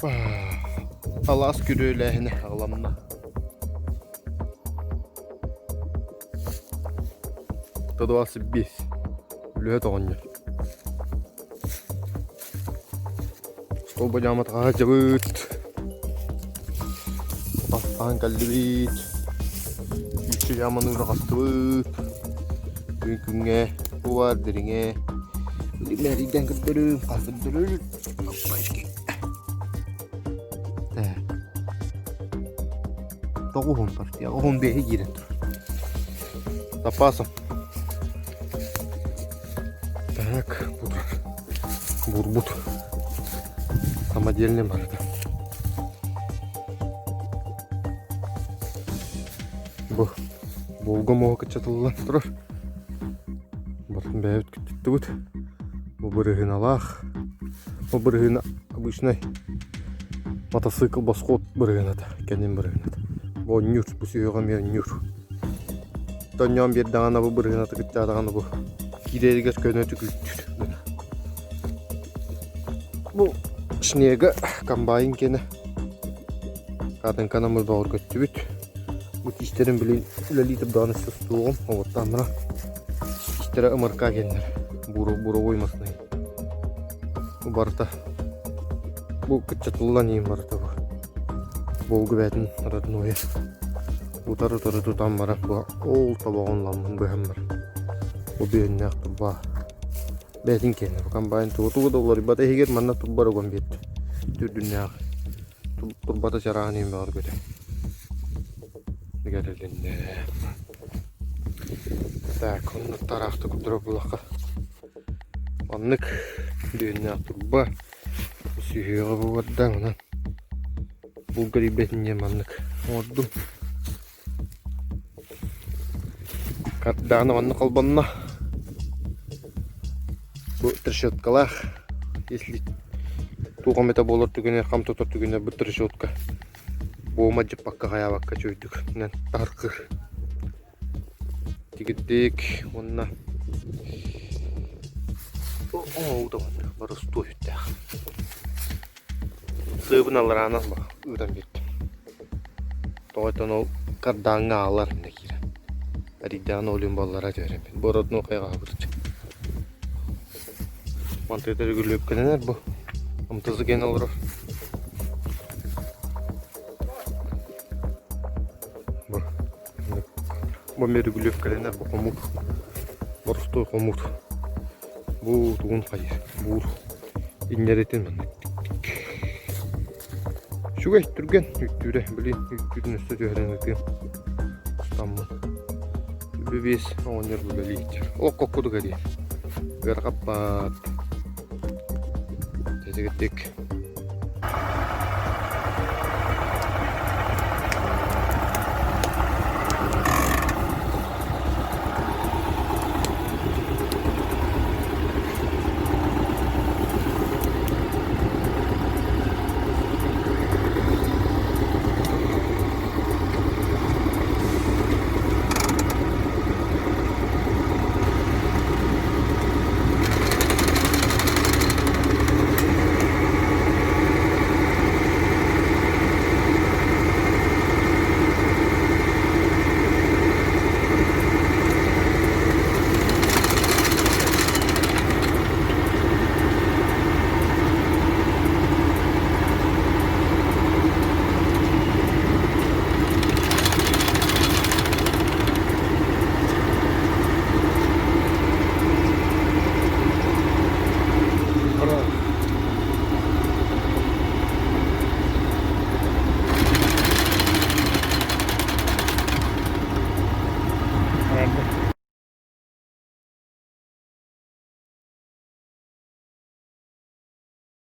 Алаас күрүөлээһинэ аҕаланна. 125. Үлэһит оҕонньор. Столба дьааматаҕа сылдьабыт. Бастаан кэллибит. Сүүсчэ дьааманы ураҕастыбыт. Күн күҥҥэ бу баар дириҥэ. Мэрийдэн көрдөрүм, хас көрдөрүм. Тоҕуһун партия, оҕун биэһи киирэн турар. Запасом. Так, буду. Бурбут. Самодельный барыта. Бу Волга муоһа кыччатыллан турар. Батын бэйэбит кыччаттыбыт. Бу бырыһыыналаах. Бу бырыһыына обычнай мотоцикл босхуот бырыһыыната, кэннин бырыһыыната. Бу онньуур, бу сүһүөҕэ эмиэ онньуур. Тонньоон биэрдэҕинэ бу бырыһыыната кыччаатаҕына бу киирэригэр көнөтүк үүттүүр гына. Бу снега комбайн киэнэ Катынканаммыт бөҕөргөттүбүт. Бу тиистэрин билин үлэлии турдаҕына сустуоҕум, оҕуттааммына тиистэрэ ымырка кэннэр буровой маснай. Бу барыта бу кыччатыллан иһин барыта бу. Волга бээтин родное. Утары-утары тутан баран бу ол тобоҕун ламмын быһан баран. Бу бүөннээх турба. Бээтин киэнэ бу комбайн тугу тугу да уларыйбата иһигэр манна турбар уган биэрдим. Түрдүннээх турбата чарааһын иһин бөҕөргөтө. Гэрэлиннэ. Так, онно тараахта курдура буллахха. Маннык дүөннээх турба сүһүөҕэ буоларда онон булгарыйбэтин диэн маннык оҥордум. Кардаана манна холбонно. Бу трещоткалаах. Если туох эмэтэ буолар түгэнэ, хам тутар түгэнэ бу трещотка буома дьыппакка хайаабакка чөйдүк таркыр. Тигирдик уонна оҥоһуута маннык боростуой үттээх. Сыабын аллараанан ыытан биэрдим. Тоҕо оттон ол кардааҥҥа аалар иннэ киирэн. Эрийдэҕинэ ол иһин баллара түһэрэммин. Бу родной хайҕаһабыт. Мантыгар үгүлүөпкэлэнэр бу. МТЗ гэн олорор. Бу бу мөрүгүлүөпкэлэнэр бу хомуур. Боростуой хомуур. Бу тугун хайыр? Буур. Инньэритин маннык Үчүгэй, түргэн үүттүүрэ, блин, үүттүүрүн өссө түһэрэн ытыам. Устаммын. Үбү биэс оҕонньор үлэлиир. Олох коккудук эрийэр. Ыарахаппат. Тэтигирдик.